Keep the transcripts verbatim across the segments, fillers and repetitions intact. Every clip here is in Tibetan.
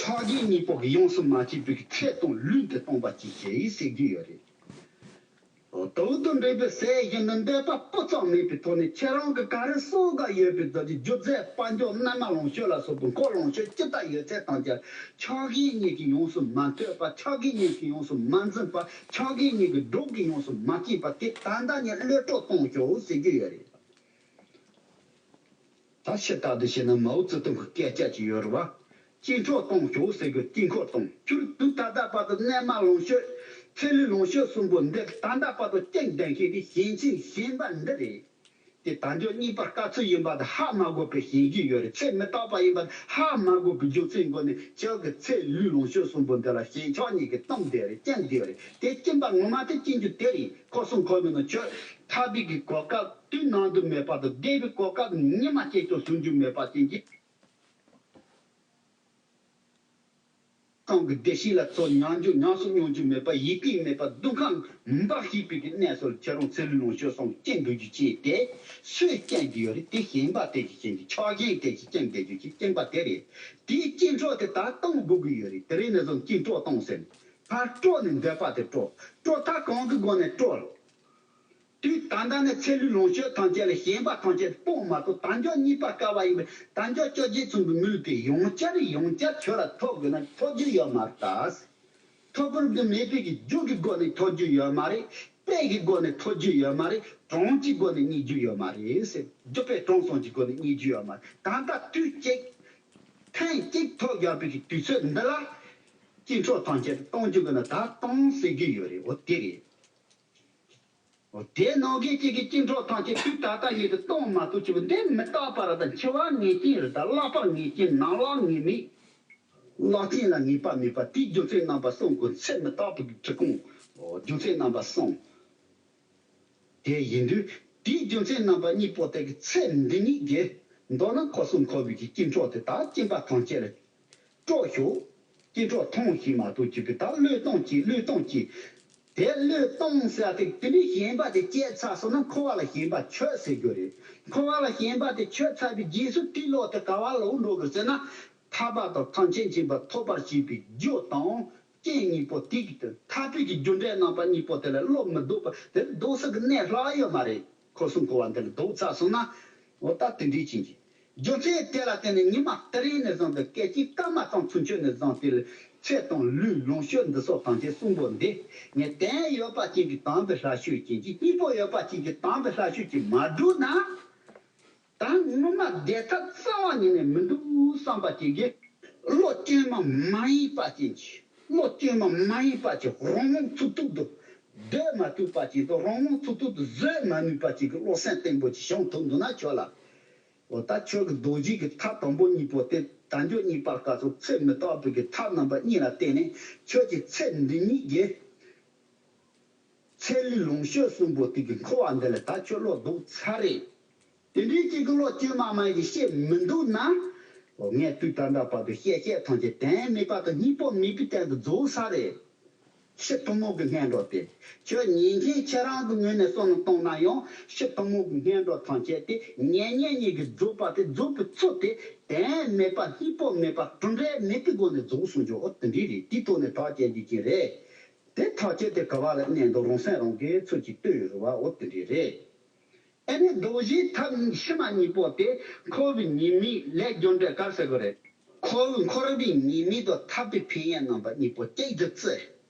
ཕྱག་རྒྱའི་གཉེན་པོ་གིས་ཡོངས་སུ་མ་བྱས་པའི་ཚེ་དང་ལུས་འདི་སྟོང་པ་ཅིག་བྱས་ཡིན་ཟེར་གྱི་ཡོད་རེད། དུག་དང་འདྲེས་པའི་ཟས་བཞིན་དུ་འདོད་པ་སྤུ་ཙམ་མེད་པའི་ཐོག་ནས་ཁྱེད་རང་གི་ག་རེ་གསོག་ག་ཡོད་པའི་རྡོ་རྗེ་སྒྱུ་རྩལ་དཔལ་འབྱོར་རྣལ་མ་ལོངས་སྤྱོད་ལ་སོགས་པའི་འཁོར་ལོངས་སྤྱོད་ཅི་ལྟར་ཡོད་ཚད་ཐམས་ཅད་ཕྱག་རྒྱའི་གཉེན་གྱིས་ཡོངས་སུ་མ་ཐོས་པ། ཕྱག་རྒྱའི་གཉེན་གྱིས་ཡོངས་སུ་མ་འཛིན་པ། ཕྱག་རྒྱའི་གཉེན་གྱི་སྒྲོག་གིས་ཡོངས་སུ་མ་བཅིངས་པ་དེ་ད་ལྟ་ནས་གློད་གྲོལ་གཏོང་ཤོག་ཟེར་གྱི་ཡོད་རེད། ད་ཕྱི་ལྟར་དུ་བྱས་ན་མའོ་ཙེ་ཏུང་གི་སྐད་ཆ་ཅིག་ཡོད་རེད་བ། གཅིག་འཕྲོག་གཏོང་ཤོག་ཟེར་དགོས། གཅིག་འཕྲོག་གཏོང་། ཁྱོད་དུས་ད་ལྟ་བར་དུ་རྣལ་མ་ལོངས་སྤྱོད། ཚེ་ལུས་ལོངས་སྤྱོད་གསུམ་པོ་འདི་ད་ལྟ་བར་དུ་སྐྱེངས་བསྡད་མཁན་དེ་ཞེན་ཆེན་ཞེན་པ་འདི་རེད། དེ་དལ་འབྱོར་གཉིས་པ་དཀའ་ཚེགས་ཡིན་པ་དེ་ཧ་མ་གོ་བའི་ཞེན་གྱི་ཡོད་རེད། ཚེ་མི་རྟག་པ་ཡིན་པ་ཧ་མ་གོ་བའི་རྒྱུ་མཚན་སྒོ་ནས་ཁྱོད་ཀྱི་ཚེ་ལུས་ལོངས་སྤྱོད་གསུམ་པོ་འདི་ལ་ཞེན་ཆགས་གཉིས་ཀྱིས་གཏུམས་བསྡད་རེད། སྐྱེངས་བསྡད་རེད། དེ་སྐྱེངས་པ་ངོ་མ་དེ་སྐྱེ་རྒྱུ་དེ་རེད། ཁོ་གསུམ་ཁོ་མིན་ནོ། ཁྱོད་ཐར་པའི་གི་གོ་སྐབས་དུས་ནམ་དུ་མེད་པར་དུ་བདེ་བའི་གོ་སྐབས་ཉི་མ་གཅིག་ཀྱང་བྱུང་རྒྱུ་མེད་པ་ཅན་གྱི་སང་གི་བདེ་སྐྱིད་ལ་ཚོར། མྱང་རྒྱུ་ཉམས་སུ་མྱོང་རྒྱུ་མེད་པ། ཡིད་ཀྱིས་མེད་པ། སྡུག་བསྔལ་འབའ་ཞིག་པའི་གི་གནས་སུ་ཁྱེད་རང་ཚེ་ལུས་ལོངས་སྤྱོད་གསུམ་སྐྱེངས་འགྲོ་རྒྱུ་ཅན་དེ་སུས་སྐྱེངས་རྒྱུ་ཡོད་རེད། དེ་ཞེན་པ་དེ་ཞིག་སྐྱེངས་རྒྱུ། ཆགས་ཞེན་དེ་ཞིག་སྐྱེངས་བསྡད་རྒྱུ་ཅིག་སྐྱེངས་པ་དེ་རེད། དེའི་སྐྱེངས་འཕྲོག་དེ་ད་གཏོང་དགོས་ཀྱི་ཡོད་རེད། དེ་རིང་ནས་བཟུང་སྐྱེངས་འཕྲོག་གཏོང་ཟེར། ཕར་དཀྲོག་ནས་འདོད་པ་དེ་དཀྲོག། དཀྲོག་ཐབས་གང་གི་སྒོ་ནས་དཀྲོག། དུས་ད་ལྟ་ནས་ཚེ་ལུས་ལོངས་སྤྱོད་ཐམས་ཅད་ལ་ཞེན་པ་ཐམས་ཅད་སྤོང་མ་ཐུབ། དལ་འབྱོར་གཉིས་པ་དཀའ་བ་ཡིན་པས། དལ་འབྱོར་བཅོ་བརྒྱད་མཚུངས་པའི་མི་ལུས་དེ་ཡང་བསྐྱར་ཡང་བསྐྱར་ཁྱོད་ལ་ཐོབ་དགོས་ན་ཐོབ་རྒྱུ་ཡོད་མ་རེད་ད། ཐོབ་པར་འདི་མེད་པའི་གི་རྒྱུ་གི་སྒོ་ནས་ཐོབ་རྒྱུ་ཡོད་མ་རེད། དཔེ་གི་སྒོ་ནས་ཐོབ་རྒྱུ་ཡོད་མ་རེད། གྲངས་ཀྱི་སྒོ་ནས་རྙེད་རྒྱུ་ཡོད་མ་རེད་ཟེར། རྒྱུ་དཔེ་གྲངས་ཚང་གི་སྒོ་ནས་རྙེད་རྒྱུ་ཡོད་མ་རེད། ད་ལྟ་དུས་གཅིག་ཐེངས་གཅིག་ཐོབ་བཞག་པའི་གི་དུས་ཚོད་འདི་ལ་སྐྱེངས་འཕྲོག་ཐམས་ཅད་གཏོང་རྒྱུ་གི་ན་ད་གཏོང་ཟེར་གི་ཡོད་རེད། འོ་དེ་རེད། འོ་དེ་ནང་བཞིན་གཅིག་གི་སྐྱེངས་འཕྲོག་ཐམས་ཅད་དུས་ད་ལྟ་ཉིད་དུ་གཏོང་མ་ཐུབ་ཅིག་འདི་མི་རྟག་པ་རེད་ད། འཆི་བ་ངེས་ཅན་རེད་ད། བརླག་པ་ངེས་ཅན། ནམ་ལངས་ངེས་མེད། བརླག་རྐྱེན་ལ་ངེས་པ་མེད་པ། དེའི་རྒྱུ་མཚན་རྣམ་པ་གསུམ་གྱི་ཚེ་མི་རྟག་པའི་འཁྲུལ་ཁུངས། འོ་རྒྱུ་མཚན་རྣམ་པ་གསུམ། དེ་ཡིན་དུས་དེའི་རྒྱུ་མཚན་རྣམ་པ་གཉིས་པོ་དེ་གི་ཚེ་འདི་ཉིད་ཀྱི་མདོར་ན་འཁོར་གསུམ་འཁོར་བའི་གི་སྐྱེངས་འཕྲོག་དེ་དག་སྐྱེངས་པ་ཐམས་ཅད་ལ་དཀྲོག་ཤོག་སྐྱེངས་འཕྲོག་ཐོངས་ཤིག་མ་གཏོགས་ཅིག་གི་ད་གློད་གཏོང་གྱིས་གློད་གཏོང་གྱིས། དེ་གློད་གཏོང་ཟེར་ཏེ་དེ་ནི་ཞེན་པ་དེ་སྐྱེས་ཚར་སོང་ན་འཁོར་བ་ལ་ཞེན་པ་ཆོད་ཟེར་རྒྱུ་རེད། འཁོར་བ་ལ་ཞེན་པ་དེ་ཆོད་ཚར་བའི་རྗེས་སུ་དེའི་བློ་དེ་ག་བ་ལོག་འགྲོ་དགོས་ཟེར་ན། ཐར་པ་དང་ཐམས་ཅད་མཁྱེན་པ་ཐོབ་པར་བྱེད་པའི་རྒྱུ་དང་། རྐྱེན་གཉིས་པོ་དེ་གི་དོན་ཐར་པའི་གི་རྒྱུ་འབྲས་རྣམ་པ་གཉིས་པོ་དེ་ལ་བློ་མི་ལྡོག་པ་དེ་ལ་ལྡོག་ས་གི་གནས་ལྷག་ཡོད་མ་རེད། འཁོར་གསུམ་འཁོར་བ་འདི་ལ་ལྡོག་ཚར་སོང་ན། འོ་ད་དེ་འདྲའི་ཕྱིན་གྱི། རྒྱུ་མཚན་དེ་ལ་བརྟེན་ནས་ཉི་མ་དེ་རིང་ནས་བཟུང་སྟེ་སྐད་ཅིག་སྐར་མ་ཙམ་ཚུན་ཆོད་ནས་བཟུང་སྟེ་ལ་ཚེ་དང་ལུས་ལོངས་སྤྱོད་འདི་སོགས་ཐམས་ཅད་གསུམ་པོ་འདི་ངས་དོན་ཡོད་པ་ཅན་གྱི་དམ་པའི་ལྷ་ཆོས་ཅན་གྱི་སྙིང་པོ་ཡོད་པ་ཅན་གྱི་དམ་པའི་ལྷ་ཆོས་ཅན་མ་བསྒྲུབས་ན། ད་ངོ་མ་བསྡད་ཐབས་རྩ་བ་ཉིད་ནས་མི་འདུག་བསམ་པ་ཅིག་གིས་བློ་བཅོས་མ་མ་ཡིན་པ་ཅན་གྱི་བློ་བཅོས་མ་མ་ཡིན་པ་ཅིག་རང་དབང་ཚུགས་ཐུབ་ཏུ་སྡོད་མ་ཐུབ་པ་ཅིག་དང་རང་དབང་ཚུགས་ཐུབ་ཏུ་བཟོད་མ་ནུས་པ་ཅིག་གི་བློ་སེམས་བརྟན་པོ་ཅིག་བྱུང་ཐུབ་འདུག་ན་ཁྱོད་ལ། འོ་ད་ཁྱོད་ཀྱི་རྡོ་རྗེ་གི་ཐབས་དང་པོ་གཉིས་པོ་དེ་དལ་འབྱོར་གཉིས་པ་སྐབས་སུ་ཚེ་མི་རྟག་པའི་གི་ཐབས་རྣམ་པ་གཉིས་ལ་བརྟེན་ནས་ཁྱོད་ཀྱི་ཚེ་འདི་ཉིད་ཀྱི། ཚེ་ལུས་ལོངས་སྤྱོད་གསུམ་པོ་དེ་གི་འཁོར་བ་འདི་ལ་ད་ཁྱོད་བློ་ལྡོག་ཚར་རེད། དེ་འདྲའི་གཅིག་གི་བློ་བཅོས་མ་མ་ཡིན་གྱི་བཤད་མི་འདུག་ན། འོ་ངས་དུས་ད་ལྟ་བར་དུ་བཤད་བཤད་ཐམས་ཅད་དོན་མེད་པ་དང་སྙིང་པོ་མེད་པའི་སྟེང་དུ་རྫོགས་ཚར་རེད། ཕྱི་ཐུན་མོང་གི་སྔོན་འགྲོ་དེ། ཁྱོད་ཉིན་མཁན་ཁྱེད་རང་གི་ངོས་ནས་བསམ་བློ་བཏང་ན་ཡང་ཕྱི་ཐུན་མོང་གི་སྔོན་འགྲོ་ཐམས་ཅད་དེ་ཉེ་ཉེ་གཉིས་ཀྱིས་རྫོགས་པ་དེ་རྫོགས་པའི་ཚུལ་དེ་དོན་མེད་པ་སྙིང་པོ་མེད་པ་གྲུབ་འབྲས་མེད་པའི་སྒོ་ནས་རྫོགས་སོང་ཆོག་འོ་དེ་འདྲའི་རེད། དེའི་ཐོག་ནས་ཐག་བཅད་རྒྱུ་ཅིག་རེད། དེ་ཐག་བཅད་དེ་ག་བ་ལ་གནས་འདུག་རང་སེམས་རང་གིས་ཚུལ་གྱིས་ལྟོས་རེད་བ། འོ་དེ་འདྲའི་རེད། ཨ་ནི་རྡོ་རྗེའི་ཐབས་ཕྱི་མ་གཉིས་པོ་དེ་འཁོར་བའི་ཉེས་དམིགས་ལས་རྒྱུ་འབྲས་ག་རེ་ཟེར་དགོས་རེད། འཁོར་འཁོར་བའི་ཉེས་དམིགས་དང་ཐར་པའི་ཕན་ཡོན་རྣམ་པ་གཉིས་པོ་གཅིག་ཏུ་བརྩི།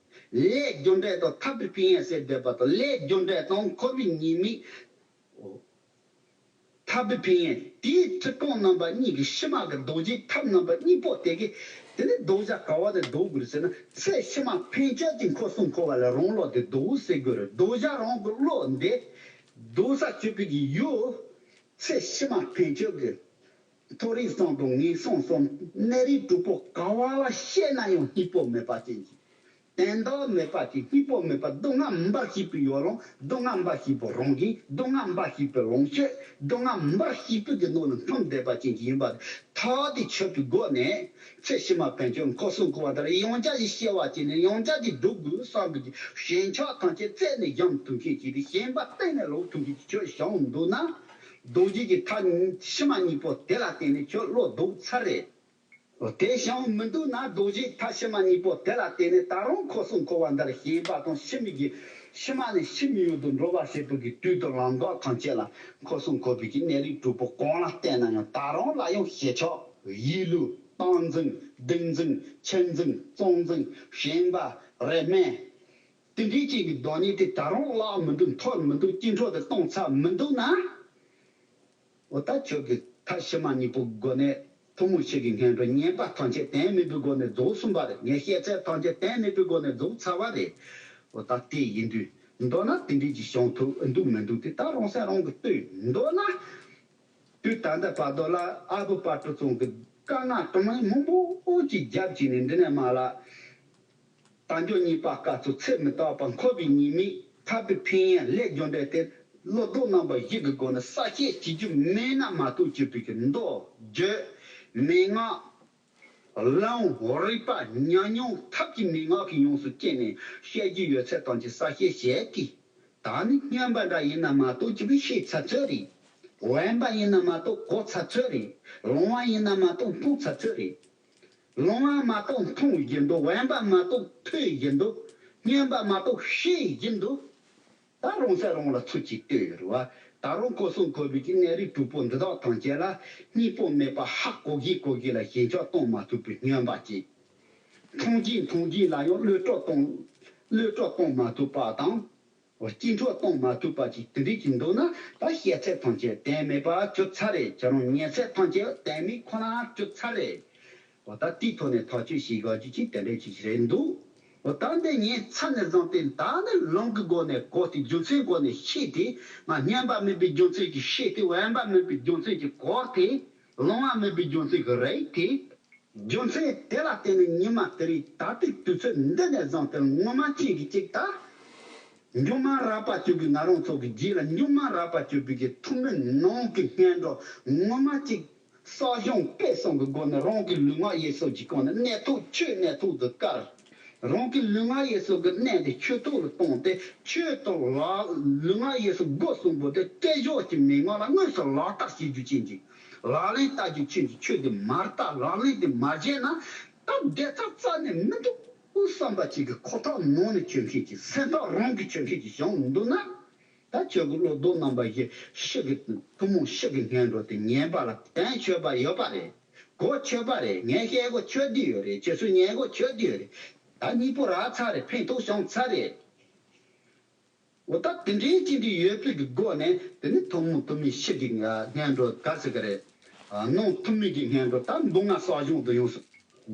ལས་རྒྱུ་འབྲས་དང་ཐར་པའི་ཕན་ཡོན་ཟེར་བསྡད་པ་དང་ལས་རྒྱུ་འབྲས་དང་འཁོར་བའི་ཉེས་དམིགས། འོ། ཐར་པའི་ཕན་ཡོན་དེའི་ཁྲིད་སྟོན་རྣམ་པ་གཉིས་ཀྱི་ཕྱི་མ་གི་རྡོ་རྗེའི་ཐབས་རྣམ་པ་གཉིས་པོ་དེ་གི། དེ་ནི་ལྡོག་བྱ་ག་བ་ནས་ལྡོག་དགོས་ཟེར་ན་ཚེ་ཕྱི་མ་ཕན་ཆད་ཀྱི་འཁོར་གསུམ་འཁོར་བ་ལ་རང་བློ་དེ་ལྡོག་ཟེར་དགོས་རེད། ལྡོག་བྱ་རང་གི་བློ་འདི་ལྡོག་ས་བཅུག་པའི་གི་ཡུལ། ཚེ་ཕྱི་མ་ཕན་ཆད་ཀྱི་མཐོ་རིས་གསུམ་དང་ངན་སོང་གསུམ་གནས་རིས་དྲུག་པོ་ག་བ་ལ་བཤད་ན་ཡང་སྙིང་པོ་མེད་པ་ཅན་གྱི། དོན་དག་མེད་པ་ཅིག་སྙིང་པོ་མེད་པ་སྡུག་བསྔལ་འབའ་ཞིག་པའི་ཡོ་ལང་། སྡུག་བསྔལ་འབའ་ཞིག་པའི་རང་བཞིན། སྡུག་བསྔལ་འབའ་ཞིག་པའི་ལོངས་སྤྱོད། སྡུག་བསྔལ་འབའ་ཞིག་པའི་གི་ནང་ལ་འཐིམ་བསྡད་པ་ཅན་གྱི་ཡིན་པ་ཐག་དེ་ཆོད་པའི་སྒོ་ནས་ཚེ་ཕྱི་མ་ཕན་ཆད་འཁོར་གསུམ་འཁོར་བ་དེ་ལ་ཡང་བསྐྱར་ཞིག་སྐྱེ་བ་བྱས་ནས་ཡང་བསྐྱར་ཞིག་སྡུག་དགོས་བསམ་པའི་གི་ཞེན་ཆགས་ཐམས་ཅད་རྩད་ནས་འཇོམས་ཐུབ་མཁན་གྱི་དེ་ཞེན་པ་གཏན་ནས་ལོག་ཐུབ་མཁན་གྱི་ཆོས་བྱུང་འདུག་ན། རྡོ་རྗེ་གི་ཐབས་ཕྱི་མ་གཉིས་པོ་དེ་ལ་བརྟེན་ནས་ཁྱོད་བློ་ལྡོག་ཚར་རེད། དེ་བྱུང་མི་འདུག་ན། རྡོ་རྗེ་ཐབས་ཕྱི་མ་གཉིས་པོ་དེ་ལ་བརྟེན་ནས་ད་རུང་འཁོར་གསུམ་འཁོར་བ་འདིར་ཞེན་པ་དང་ཕྱི་མིག་གི་ཕྱི་མ་ནས་ཕྱི་མིག་ཡུལ་དུ་འགྲོ་བ་ཞེས་པོ་གི་དུས་དང་ལམ་འགག་ཐམས་ཅད་ལ་འཁོར་གསུམ་འཁོར་བའི་གི་གནས་ལུགས་དྲུག་པོ་གང་ལ་བལྟས་ན་ཡང་ད་རུང་ལ་ཡང་ཞེན་ཆགས་ཡིད་ལུས་སྟངས་འཛིན་སྡིག་འཛིན་ཆུ་འཛིན་གཙང་འཛིན་ཞེན་པ་རེ་སྨོན། དེ་འདྲའི་ཅིག་གི་བདག་ཉིད་དེ་ད་རུང་བརླག་མི་འདུག་འཐོར་མི་འདུག་སྐྱིད་འཕྲོག་དེ་གཏོང་ཚར་མི་འདུག་ན། འོ་ད་ཁྱོད་ཀྱི་ཐབས་ཕྱི་མ་གཉིས་པོ་སྒོ་ནས་ཐུན་མོང་ཕྱི་གི་སྔོན་འགྲོ་ཉན་པ་ཐམས་ཅད་དོན་མེད་པའི་སྒོ་ནས་རྫོགས་སོང་བ་རེད། ངས་བཤད་ཚད་ཐམས་ཅད་དོན་མེད་པའི་སྒོ་ནས་རྫོགས་ཚར་བ་རེད། འོ་ད་དེ་ཡིན་དུས་མདོར་ན་དེ་འདྲའི་ཅིག་བྱུང་ཐུབ་འདུག་མི་འདུག་དེ་ད་རང་སེམས་རང་གིས་ལྟོས། མདོར་ན། དུས་ད་ལྟ་བར་དུ་ལ་ཨ་བུ་དཔལ་སྤྲུལ་ཚང་གི་དཀའ་ངལ་དྲང་མོ་པོ་ཅིག་རྒྱབ་ཀྱིས་ནས་འདི་ནས་མར་ལ། དལ་འབྱོར་རྙེད་པ་སྐབས་སུ་ཚེ་མི་རྟག་པ་འཁོར་བའི་ཉེས་དམིགས་ཐར་པའི་ཕན་ཡོན་ལས་རྒྱུ་འབྲས་དེ་བློ་ལྡོག་རྣམ་པ་བཞི་གི་སྒོ་ནས་གསལ་བཤད་བྱེད་རྒྱུ་མེད་ན་མ་གཏོགས་གྱུར་པའི་གི་མདོ་རྒྱུད་མན་ངག་ལམ་རིག་པ་ཉམས་མྱོང་ཐབས་ཀྱི་མན་ངག་གིས་ཡོངས་སུ་བསྐྱེད་ནས་བཤད་རྒྱུ་ཡོད་ཚད་ཐམས་ཅད་གསལ་བཤད་བྱེད་ཀྱི། ད་ནི་སྨྱོན་པ་འདྲ་ཡིན་ན་མ་གཏོགས་ཅི་བས་ཤེས་ཚར་ཚོད་རེད། དབེན་པ་ཡིན་ན་མ་གཏོགས་གོ་ཚར་ཚོད་རེད། ལོང་བ་ཡིན་ན་མ་གཏོགས་མཐོང་ཚར་ཚོད་རེད། ལོང་བ་མ་གཏོགས་མཐོང་བཞིན་དུ་དབེན་པ་མ་གཏོགས་ཐོས་བཞིན་དུ་སྨྱོན་པ་མ་གཏོགས་ཤེས་བཞིན་དུ། ད་རང་སེམས་རང་ལ་ཚུར་གཅིག་ལྟོས་ཡོད་རེད་བ། ད་རུང་འཁོར་གསུམ་འཁོར་བའི་གི་གནས་རིགས་དྲུག་པོ་འདི་དག་ཐམས་ཅད་ལ་གཉིས་པོ་མེད་པ་ཧ་གོ་གིན་གོ་གིན་ལ་ཞེན་ཆགས་གཏོང་མ་ཐུབ་པའི་སྨྱོན་པ་ཅིག་མཐོང་གིན་མཐོང་གིན་ལ་ཡང་བློས་གཏོང་གཏོང་བློས་གཏོང་གཏོང་མ་ཐུབ་པ་དང་། སྐྱིད་འཕྲོག་གཏོང་མ་ཐུབ་པ་ཅིག་དེ་འདྲ་ཅིག་འདུག་ན་ད་བཤད་ཚད་ཐམས་ཅད་དོན་མེད་པ་གྱུར་ཚར་རེད། ཁྱེད་རང་ཉན་ཚད་ཐམས་ཅད་དོན་མེད་ཁོ་ན་གྱུར་ཚར་རེད། འོ་ད་དེའི་ཐོག་ནས་ཐག་གཅོད་བྱེད་དགོས་རྒྱུ་ཅིག་དེ་འདྲ་ཅིག་རེད་འདུག་འོ་ད་འདི་ཉན་ཚར་ནས་བཟུང་སྟེ་ད་ནི་ལུང་གི་སྒོ་ནས་གོ་སྟེ་རྒྱུ་མཚན་སྒོ་ནས་ཤེས་ཏེ་ང་སྨྱོན་པ་མིན་པའི་རྒྱུ་མཚན་གྱིས་ཤེས་ཏེ་དབེན་པ་མིན་པའི་རྒྱུ་མཚན་གྱིས་གོ་སྟེ་ལོང་བ་མིན་པའི་རྒྱུ་མཚན་གྱིས་རེད་དེ། རྒྱུ་མཚན་དེ་ལ་བརྟེན་ནས་ཉི་མ་དེ་རིང་ད་ལྟའི་དུས་ཚོད་འདི་ནས་བཟུང་སྟེ་ངོ་མ་ཅན་གྱི་ཅིག་ད། མཇུག་མ་རག་པ་གྱུར་པའི་ང་རང་ཚོ་གི་རྗེས་ལ་མཇུག་མ་རག་པ་གྱུར་པའི་གི་ཐུན་མིན་ནང་གི་སྔོན་འགྲོ་ངོ་མ་ཅིག་གསོ་སྦྱོང་སྤེལ་གསུམ་གྱི་སྒོ་ནས་རང་གི་ལུས་ངག་ཡིད་གསུམ་གྱི་སྒོ་ནས་གནས་ཐུབ་ཆོས་གནས་ཐུབ་ཏུ་དཀར། རང་གི་ལུས་ངག་ཡིད་གསུམ་གྱི་གནས་དེ་ཆོས་ཐོག་ལ་བཏང་སྟེ་ཆོས་དང་ལག་ལུས་ངག་ཡིད་གསུམ་སྒོ་གསུམ་པོ་དེ་བསྐྱེད་ཆོག་གི་མན་ངག་ལ་དངོས་སུ་ལག་བསྟར་བྱེད་རྒྱུ་ཅན་གྱི། ལག་ལེན་བསྟར་རྒྱུ་ཆོས་ཀྱི་ཆོས་དེ་མ་བརྟགས་ལག་ལེན་དེ་མ་བྱས་ན་ད་བསྡད་ཚར་རྩ་ནས་མི་འདུག་བསམ་པ་ཅིག་གི་ཁོ་ཐག་ནང་ནས་ཆོས་མཁན་གྱི་སེམས་ཐག་རང་གི་ཆོས་མཁན་གྱི་བྱུང་འདུག་ན། ད་ཁྱོད་ཀྱི་བློ་ལྡོག་རྣམ་པ་བཞི་ཕྱི་གི་ཐུན་མོང་ཕྱི་གི་སྔོན་འགྲོ་དེ་ཉན་པ་ལ་དོན་ཆོད་པ་ཡོད་པ་རེད། གོ་ཆོད་པ་རེད། ངས་བཤད་གོ་ཆོད་བསྡད་ཡོད་རེད། ཁྱོད་ཚོས་ཉན་གོ་ཆོད་བསྡད་ཡོད་རེད། ད་གཉིས་པོ་རག་ཚར་རེད། ཕན་ཐོགས་བྱུང་ཚར་རེད། འོ་ད་དེ་འདྲའི་ཅི་འདྲ་ཡོད་པའི་གི་སྒོ་ནས་དེ་ནི་ཐུན་མོང་ཐུན་མིན་ཕྱི་གི་སྔོན་འགྲོ་ག་ཟེར་གི་རེད། ནང་ཐུན་མིན་གྱི་སྔོན་འགྲོ་ད་འབུམ་ལྔ་གསོ་སྦྱོང་དུ་ཡོངས་སུ་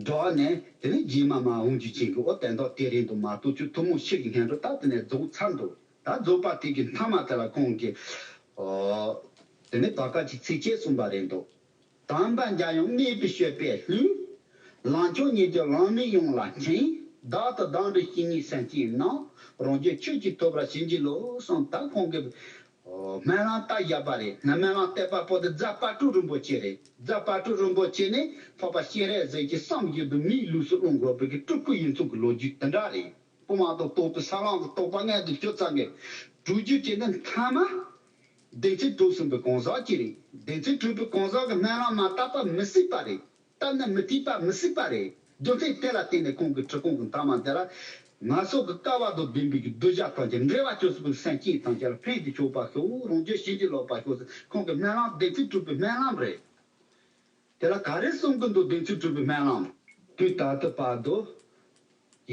འགྲོ་བ་ནས་དེ་ནི་རྗེས་མ་མ་འོང་རྒྱུ་ཅན་གྱི་འོ་དོན་དག་དེ་རེད་འདུག་མ་གཏོགས་ཁྱོད་ཐུན་མོང་ཕྱི་གི་སྔོན་འགྲོ་ད་དེ་ནས་རྫོགས་ཚར་འདུག་ད་རྫོགས་པ་དེ་གི་མཐའ་མ་དེ་ལ་ཁོང་གིས་དེ་ནི་ད་ག་ཅིག་ཚིགས་བཅད་གསུངས་པ་རེད་འདུག་དམ་པ་འཇམ་དབྱངས་སྨྲས་པའི་སྤྱོད་པས་ལྷུང་། ལམ་མཆོག་ཉིད་ཀྱི་ལམ་མེ་ཡོངས་ལ་འཆིང་། བདག་ཏུ་བདག་འདྲའི་བཤེས་གཉེན་སེམས་ཅན་རྣམས། རང་རྒྱུད་ཆོས་ཀྱིས་ཐོབ་པར་བྱིན་གྱིས་རློབས་གསུངས། ད་ཁོང་གིས་སྨོན་ལམ་བཏབ་བཞག་པ་རེད། སྨོན་ལམ་བཏབ་པ་པོ་དེ་རྫ་དཔལ་སྤྲུལ་རིན་པོ་ཆེ་རེད། རྫ་དཔལ་སྤྲུལ་རིན་པོ་ཆེ་ནི་འཕགས་པ་སྤྱན་རས་གཟིགས་ཀྱིས་བསམ་བཞིན་དུ་མིའི་ལུས་སུ་བླང་དགོས་པའི་གི་སྤྲུལ་སྐུ་ཡིན་ཚུལ་གྱི་ལོ་རྒྱུས་དེ་འདྲ་རེད། དཔེ་མ་ཐོབ་རྟོགས་པའི་ས་ལམ་གྱི་རྟོགས་པ་མངོན་དུ་གྱུར་ཚར་ནས་གྲུབ་རྒྱུ་ཅན་ནི་མཐའ་མ། སྡེ་ཚན་གྲུབ་ཟིན་པའི་གང་ཟག་ཅིག་རེད། སྡེ་ཚན་གྲུབ་པའི་གང་ཟག་གིས་སྨོན་ལམ་མ་བཏབ་པ་མི་སྲིད་པ་རེད། བཏབ་ན་མི་ཐེག་པ་མི་སྲིད་པ་རེད། རྒྱུ་མཚན་དེ་ལ་བརྟེན་ནས་ཁོང་གིས་ཁྲི་ཁོང་གི་མཐའ་མ་དེ་ལ། ང་སོགས་ཀྱི་སྐལ་བ་དང་ལྡན་པའི་གི་གདུལ་བྱ་ཐམས་ཅད་འབྲེལ་བ་གཅོད་ཚུལ་གྱི་སེམས་ཅན་ཐམས་ཅད་ལ་ཕན་དུ་གྱུར་པར་ཤོག་རང་རྒྱུད་བྱིན་གྱིས་རློབ་པར་ཤོག་ཟེར་ཁོང་གི་སྨོན་ལམ་སྡེ་ཚན་གྲུབ་པའི་སྨོན་ལམ་རེད། དེ་ལ་ག་རེ་གསུང་གི་འདུག་སྡེ་ཚན་གྲུབ་པའི་སྨོན་ལམ། དུས་ད་ལྟ་བར་དུ།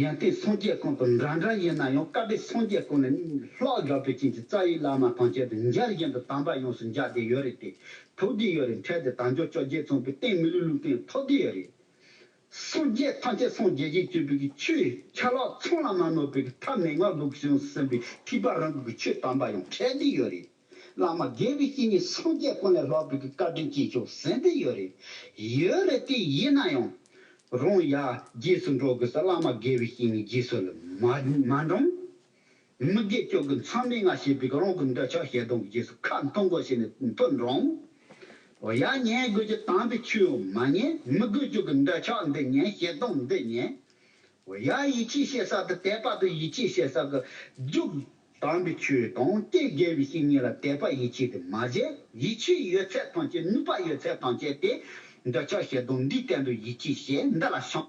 ཡོན་ཏན་སངས་རྒྱས་ཀུན་དང་འདྲ་འདྲ་ཡིན་ན་ཡང་བཀའ་དྲིན་སངས་རྒྱས་ཀུན་ལས་ལྷག་དགའ་བའི་རྐྱེན་གྱིས་རྩ་བའི་བླ་མ་ཐམས་ཅད་དུ་འཇའ་བཞིན་དུ་དམ་པ་ཡོངས་སུ་མཇལ་བསྡད་ཡོད་རེད་དེ། ཐོབ་བསྡད་ཡོད་རེད། འཕྲལ་དུ་དལ་འབྱོར་བཅོ་བརྒྱད་མཚུངས་པའི་གཏིང་མི་ལུས་ལུས་རྟེན་ཐོབ་བསྡད་ཡོད་རེད། སངས་རྒྱས་ཐམས་ཅད་སངས་རྒྱས་བཞིན་གྱུར་པའི་ཆོས་ཆ་ལག་ཚང་ལ་མ་གནོད་པའི་ཐབས་མེད་ངང་ལུགས་བྱུང་ཟིན་པའི་ཐེག་པ་རིམ་པའི་ཆོས་དམ་པ་ཡང་འཕྲད་བསྡད་ཡོད་རེད། བླ་མ་དགེ་བའི་བཤེས་གཉེན་སངས་རྒྱས་ཀུན་ལས་ལྷག་པའི་བཀའ་དྲིན་ཅན་ཤོག་ཟེར་འདི་ཡོད་རེད། ཡོད་རེད་དེ་ཡིན་ན་ཡང་། རང་ཡར་རྗེས་སུ་འགྲོ་དགོས་ས་བླ་མ་དགེ་བའི་བཤེས་གཉེན་རྗེས་སུ་ལ་མ་མ་འབྲང་། མི་དགེ་བཅུ་གི་མཚམས་མེད་ལྔ་བྱས་པའི་རང་གི་འདོད་ཆགས་ཞེ་སྡང་གི་རྗེས་སུ་ཁ་འཐོང་དགོས་ཞེས་ནས་འཐོར་འགྲོ། འོ་ཡ་ཉན་དགོས་ཀྱི་དམ་པའི་ཆོས་མ་ཉན། མི་དགོས་རྒྱུ་གི་འདོད་ཆགས་འདི་ཉན། ཞེ་སྡང་འདི་ཉན། འོ་ཡ་ཡིད་ཆེས་བྱེད་ས་དང་དད་པ་དང་ཡིད་ཆེས་བྱེད་ས་གི་རྒྱུ་དམ་པའི་ཆོས་དང་དེ་དགེ་བའི་བཤེས་གཉེན་ལ་དད་པ་ཡིད་ཆེས་དེ་མ་བྱེད། ཡིད་ཆེས་ཡོད་ཚད་ཐམས་ཅད་ནུས་པ་ཡོད་ཚད་ཐམས་ཅད་དེ། འདོད་ཆགས་ཞེ་སྡང་འདིའི་སྟེང་དུ་ཡིད་ཆེས་བྱས་འདི་ལ་ཤོག་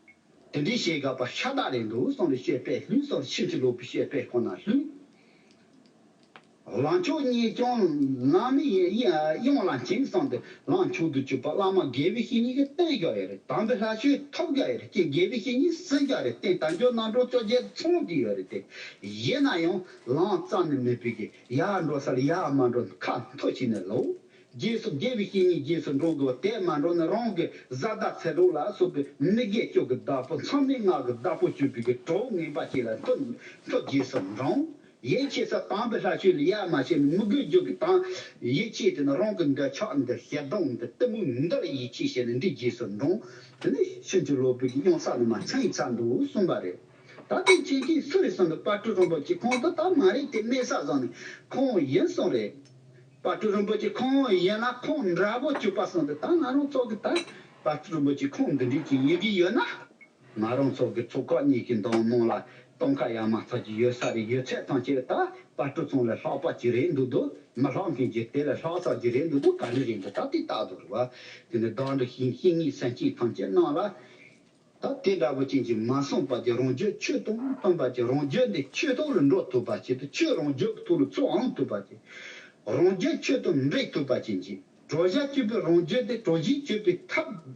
དེ་འདྲའི་བྱེད་དགོས་པ་ཤ་སྟག་རེད་འདུག་གསུངས་ཏེ་བཤད་པའི་ལྷུན་གསུམ་ཕྱིན་ཅི་ལོག་པའི་བཤད་པའི་ཁོ་ན་ལྷུན། ལང་ཕྱོགས་གཉིས་ཀྱང་ལམ་མི་ཡི་ཡི་གཡང་ལ་འཆིང་གསུངས་ཏེ་ལང་ཕྱོགས་སུ་གྱུར་པ་བླ་མ་དགེ་བའི་བཤེས་གཉེན་གྱི་བསྟན་བཞག་ཡོད་རེད། དམ་པའི་ལྷ་ཆོས་ཐོབ་བཞག་ཡོད་རེད། ཀྱེ་དགེ་བའི་བཤེས་གཉེན་ཟིན་བཞག་རེད། བསྟན་དལ་འབྱོར་རྣམ་གྲོལ་བཅོ་བརྒྱད་ཚང་བསྡད་ཡོད་རེད་དེ། ཡིན་ན་ཡང་ལམ་རྩ་ནས་མེད་པའི་གི་ཡར་འགྲོ་ས་ལ་ཡར་མ་འགྲོ་ཁ་འཐོར་བྱས་ནས་ལོག་རྗེས་སུ་དགེ་བའི་བཤེས་གཉེན་རྗེས་སུ་འགྲོ་དགོས། དེ་མ་འགྲོ་ན་རང་གི་བཟའ་ཟླ་ཚེ་སྲོག་ལ་སོགས་པའི་མི་དགེ་བཅུ་གི་བདག་པོ་མཚམས་མེད་ལྔ་གི་བདག་པོ་གྱུར་པའི་གི་གྲོགས་ངན་པ་ཅིག་ལ་མཐུ་མཐུ་རྗེས་སུ་འབྲང་། ཡིད་ཆེས་ས་དམ་པའི་ལྷ་ཆོས་ལ་ཡར་མ་བྱས་ནས་མི་དགེ་བཅུ་གི་དང་ཡིད་ཆེས་དེ་ནི་རང་གི་འདོད་ཆགས་འདི་ཞེ་སྡང་འདི་གཏི་མུག་འདི་ལ་ཡིད་ཆེས་བྱས་ནས་འདི་རྗེས་སུ་འབྲང་། དེ་ནི་ཕྱིན་ཅི་ལོག་པའི་གི་གཡང་ས་ནི་མ་ཚང་ཚར་འདུག་གསུངས་པ་རེད། ད་དེ་ཁྱེད་ཀྱིས་སུ་རེད་གསུངས་ཏེ་དཔལ་སྤྲུལ་རིན་པོ་ཆེ་ཁོང་དུ་ད་མ་རེད་དེ་སྨྲས་ས་བཟོ་ནས་ཁོང་ཡིན་གསུངས་རེད། དཔལ་སྤྲུལ་རིན་པོ་ཆེ་ཁོང་ཡིན་ན་ཁོང་འདྲ་པོ་གྱུར་པ་གསུངས་ཏེ་ད་ང་རང་ཚོ་གི་ད་དཔལ་སྤྲུལ་རིན་པོ་ཆེ་ཁོང་འདི་འདྲས་ཀྱི་ཡིན་གྱི་ཡོད་ན། ང་རང་ཚོ་གི་ཚོགས་ཁག་གཉིས་ཀྱི་མདུན་ནང་ལ་སྟོན་ཁ་ཡར་མར་ཚར་གྱི་ཡོད་ས་རེད། ཡོད་ཚད་ཐམས་ཅད་ད་དཔལ་སྤྲུལ་ཚང་ལས་ལྷག་པ་ཅིག་རེད་འདུག་འདུག་མི་ལྷག་མཁན་གྱི་དེ་ལས་ལྷག་ས་ཅིག་རེད་འདུག་འདུག་ག་རེ་རེད་འདུག་ད་དེ་ལྟ་འདུག་རེད་བ། དེ་ནས་བདག་འདྲ་ཞིང་བཤེས་གཉེན་སེམས་ཅན་ཐམས་ཅད་རྣམས་ལ། ད་དེ་འདྲ་པོ་ཅན་གྱི་མ་གསུངས་པ་ཀྱི་རང་རྒྱུད་ཆོས་དང་མཐུན་པ་ཀྱི་རང་རྒྱུད་འདི་ཆོས་ཐོག་ལ་འགྲོ་ཐུབ་པ་ཅིག་དང་ཆོས་རང་རྒྱུད་ཀྱི་ཐོག་ལ་ཚུར་འོང་ཐུབ་པ་ཅིག་རང་རྒྱུད་ཆོས་དང་འདྲེས་ཐུབ་པ་ཅན་གྱི་གྲོལ་བྱ་སྤྱོད་པའི་རང་རྒྱུད་འདི་གྲོལ་བྱེད་སྤྱོད་པའི་ཐབས།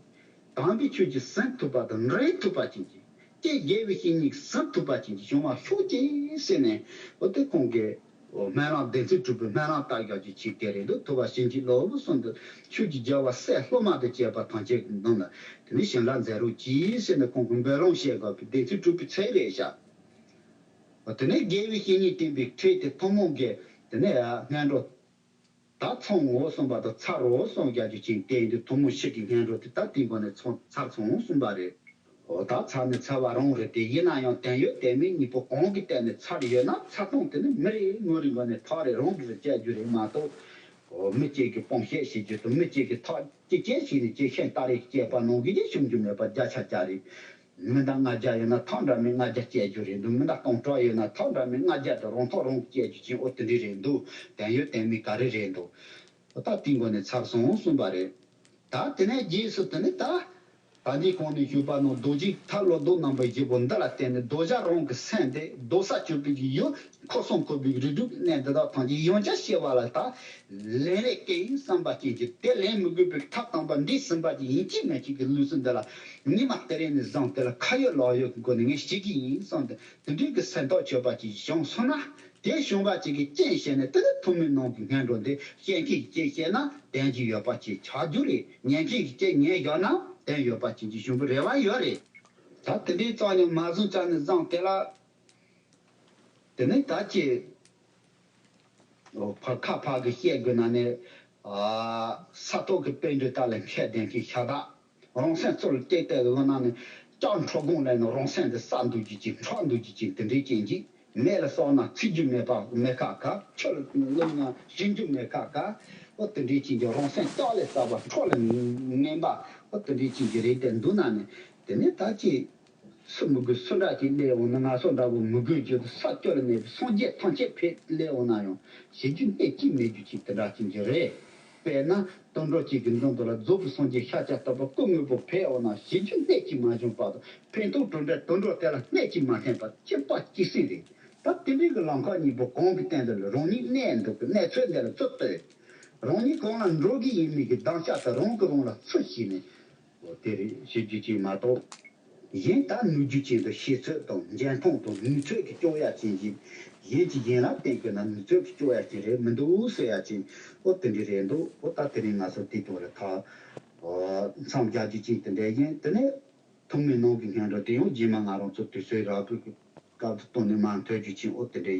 དམ་པའི་ཆོས་ཀྱིས་ཟིན་ཐུབ་པ་དང་འདྲེས་ཐུབ་པ་ཅན་གྱི། ཀྱེ་དགེ་བའི་བཤེས་གཉེན་གྱིས་ཟིན་ཐུབ་པ་ཅན་གྱི་བྱུང་བ་ཤོག་ཅིག་ཟེར་ནས་འོ་དེ་ཁོང་གིས། འོ་སྨོན་ལམ་བདེན་ཚིག་གྲུབ་པའི་སྨོན་ལམ་བཏབ་ཡག་གི་ཆེད་དེ་རེད་འདུག་ཐུབ་པ་བྱིན་གྱིས་རློབས་གསུངས་འདུག་ཆོས་ཀྱི་རྒྱལ་བ་སྲས་སློབ་མ་དང་བཅས་པ་ཐམས་ཅད་ཀྱི་མདུན་ལ་དེ་ནས་བྱིན་རླབས་མཛད་རོགས་གྱིས་ཟེར་ནས་ཁོང་གིས་འབོད་ལམ་བྱེད་དགོས་པའི་བདེན་ཚིག་གྲུབ་པའི་ཚད་རེད་བཞག་འོ་དེ་ནས་དགེ་བའི་བཤེས་གཉེན་བསྟེན་པའི་ཁྲིད་དེ་ཐུན་མོང་གི་དེ་ནས་སྔོན་འགྲོ། ད་ཚང་འོ་གསུངས་པ་དང་ཚར་རོ་གསུངས་རྒྱག་རྒྱུ་ཅན་བསྟན་དུས་ཐུན་མོང་ཕྱི་གི་སྔོན་འགྲོ་དེ་ད་དེའི་སྒོ་ནས་ཚང་ཚར་སོང་གསུངས་པ་རེད། འོ་ད་ཚར་ནི་ཚར་བ་རང་རེད་དེ་ཡིན་ན་ཡང་དོན་ཡོད་དོན་མེད་གཉིས་པོ་གང་གི་སྟེང་ནས་ཚར་ཡོད་ན་ཚར་སྟངས་དེ་ནི་མི་རེ་ངོ་རེའི་སྒོ་ནས་ཐག་རེ་རང་གིས་རེ་བཅད་རྒྱུ་རེད་མ་གཏོགས། འོ་མི་གཅིག་གིས་སྤང་བཤད་བྱེད་རྒྱུ་དང་མི་གཅིག་གིས་ཐག་གཅིག་རྐྱེན་བྱས་ནས་ཅིག་ཤིང་སྟ་རེ་བཅད་པ་ནང་གི་ཅིག་ཤོང་རྒྱུ་མེད་པ་བརྒྱ་ཆ་བརྒྱ་རེད། མི་འདང་ལྔ་བརྒྱ་ཡོད་ན་ཐག་འདྲ་མིན་ལྔ་བརྒྱ་བཅད་རྒྱུ་རེད་འདུག་མི་འདང་སྟོང་ཕྲག་ཡོད་ན་ཐག་འདྲ་མིན་ལྔ་བརྒྱ་དང་རང་ཐག་རང་བཅད་རྒྱུ་ཅན་འོ་དེ་འདྲ་རེད་འདུག་དོན་ཡོད་དོན་མེད་ག་རེ་རེད་འདུག་ད་དེའི་སྒོ་ནས་ཚར་སོང་གསུངས་པ་རེད། ད་དེ་ནས་རྗེས་སུ་དེ་ནས་ད། ད་འདི་གོང་ནས་ཞུས་པ་ནང་རྡོ་རྗེ་ཐར་བློ་ལྡོག་རྣམ་པ་བཞི་པོ་འདི་ལ་བརྟེན་ནས་རྡོ་རྗེ་རང་གི་སེམས་དེ་རྡོ་ས་གྱུར་པའི་གི་ཡུལ་འཁོར་གསུམ་འཁོར་བའི་རིགས་དྲུག་གི་གནས་འདི་དག་ཐམས་ཅད་ཡང་བསྐྱར་སྐྱེ་བ་ལ་ད་ལེན་རེ་སྐྱེ་ཡིན་བསམ་པ་ཅན་གྱི་དེ་ལེན་མི་དགོས་པའི་ཐབས་དམ་པ་འདི་ཟིན་པ་ཅན་ཡིན་གཅིག་མིན་གཅིག་གི་ལུས་སུ་འདི་ལ་ཉི་མ་དེ་རིང་ནས་བཟུང་དེ་ལ་ཁ་ཡོད་ལག་ཡོད་ཀྱི་སྒོ་ནས་ངས་བྱེད་ཀྱི་ཡིན་བསམ་སྟེ་དེ་འདྲའི་གི་སེམས་ཐག་ཆོད་པ་ཅིག་བྱུང་སོང་ན། དེ་བྱུང་བ་ཅིག་གི་རྐྱེན་བྱས་ནས་དེ་ནི་ཐུན་མིན་ནང་གི་སྔོན་འགྲོ་འདི་བཤད་མཁན་གྱིས་བཤད་ན་དོན་གྱི་ཡོད་པ་ཅིག་ཆགས་རྒྱུ་རེད། ཉན་མཁན་གྱིས་ཅིག་ཉན་བཞག་ན་དོན་ཡོད་པ་ཅིག་གི་བྱུང་བའི་རེ་བ་ཡོད་རེད། ད་དེ་འདྲའི་རྩ་ནས་མ་བཟུང་རྩ་ནས་བཟང་དེ་ལ། དེ་ནི་ད་ཅི། ཕར་ཁ་ཕར་གི་བཤད་དགོས་ན་ནི། ས་ཐོག་གི་དཔལ་འབྲུ་དག་ལ་མཁས་ལྡན་གྱི་ཤ་སྟག་རང་སེམས་གཙོ་ལ་བལྟས་བལྟས་འོ་ན་ནི། ལྕགས་འཕྲོ་སྒོང་ལས་ནི་རང་སེམས་འདི་ས་འདུག་རྒྱུ་ཅིག་འཕྲོག་འདུག་རྒྱུ་ཅིག་དེ་འདྲའི་རྐྱེན་གྱིས། མེ་ལ་སོགས་ན་ཚིག་རྒྱུ་མེད་པ་མེད་ཁ་ཁ། ཆུ་ལ་བླུགས་ན་ཞིམ་རྒྱུ་མེད་ཁ་ཁ། འོ་དེ་འདྲའི་རྐྱེན་གྱིས་རང་སེམས་ལྕགས་ལས་ཟབ་པ་འཕྲོག་ལས་ངན་པ། འོ་དེ་འདྲའི་རྐྱེན་གྱིས་རེད་དེ་འདུག་ན་ནི། དེ་ནི་ད་ཅི། སུ་མི་དགོས་སུ་འདྲ་ཅིག་སླེབས་འོང་ན་ང་སོ་འདྲ་བོ་མི་དགོས་རྒྱུ་དུ་ས་སྐྱོ་ལ་གནས་པའི་སངས་རྒྱས་ཐམས་ཅད་ཕེབས་སླེབས་འོང་ན་ཡང་བྱེད་རྒྱུ་གནད་ཅིག་མེད་རྒྱུ་ཅིག་དེ་འདྲ་ཅིག་གི་རེད། དཔེར་ན་དུད་འགྲོ་གཅིག་གི་མདུན་དུ་ལ་རྫོགས་པའི་སངས་རྒྱས་ཤཱཀྱ་ཐུབ་པ་སྐུ་དངོས་པོ་ཕེབས་འོང་ན་བྱེད་རྒྱུ་གནད་ཅིག་མ་བྱུང་བར་དུ་ཕན་ཐོགས་གྲུབ་འབྲས་དུད་འགྲོ་དེ་ལ་གནད་ཅིག་མ་ཐེབས་པར་གཅིག་པ་གཅིག་སྲིད་རེད། ད་དེ་འདྲའི་གི་ལམ་ཁ་གཉིས་པོ་གང་གི་སྟེང་དུ་ལ་རང་ཉིད་གནས་འདུག་གི་གནས་ཚུལ་འདི་ལ་ཚུར་ལྟོས། རང་ཉིད་གང་ལ་འགྲོ་གི་ཡིན་མིན་གྱི་གདམས་ཤ་དེ་རང་གིས་རང་ལ་ཚུར་བྱས་ནས། འོ་དེ་རེད་ཤེས་རྒྱུ་ཅིག་མ་གཏོགས། གཞན་ད་ནུས་རྒྱུ་ཅན་དུ་ཤེས་ཚོད་དང་འཇོན་ཐང་དང་ནུས་ཚོད་ཀྱི་སྐྱོ་ཡ་ཅན་གྱི་གཞན་གྱི་གཞན་ལ་བརྟེན་དགོས་ན་ནུས་ཚོད་ཀྱི་སྐྱོ་ཡ་ཅན་རེད་མི་འདུག་ཟེར་ཡ་ཅན་འོ་དེ་འདྲ་རེད་འདུག་འོ་ད་དེ་རིང་ང་ཚོ་དེ་དོན་ལ་ཐག་འོ་མཚམས་རྒྱག་རྒྱུ་ཅན་དེ་འདྲ་ཡིན། དེ་ནས་ཐུན་མིན་ནང་གི་སྔོན་འགྲོ་དེ་ཡང་རྗེས་མ་ང་རང་ཚོ་དུས་ཚོད་རག་པའི་སྐབས་སུ་བཏོན་ནས་མར་མཐོང་རྒྱུ་ཅན་འོ་དེ་འདྲ་ཡིན།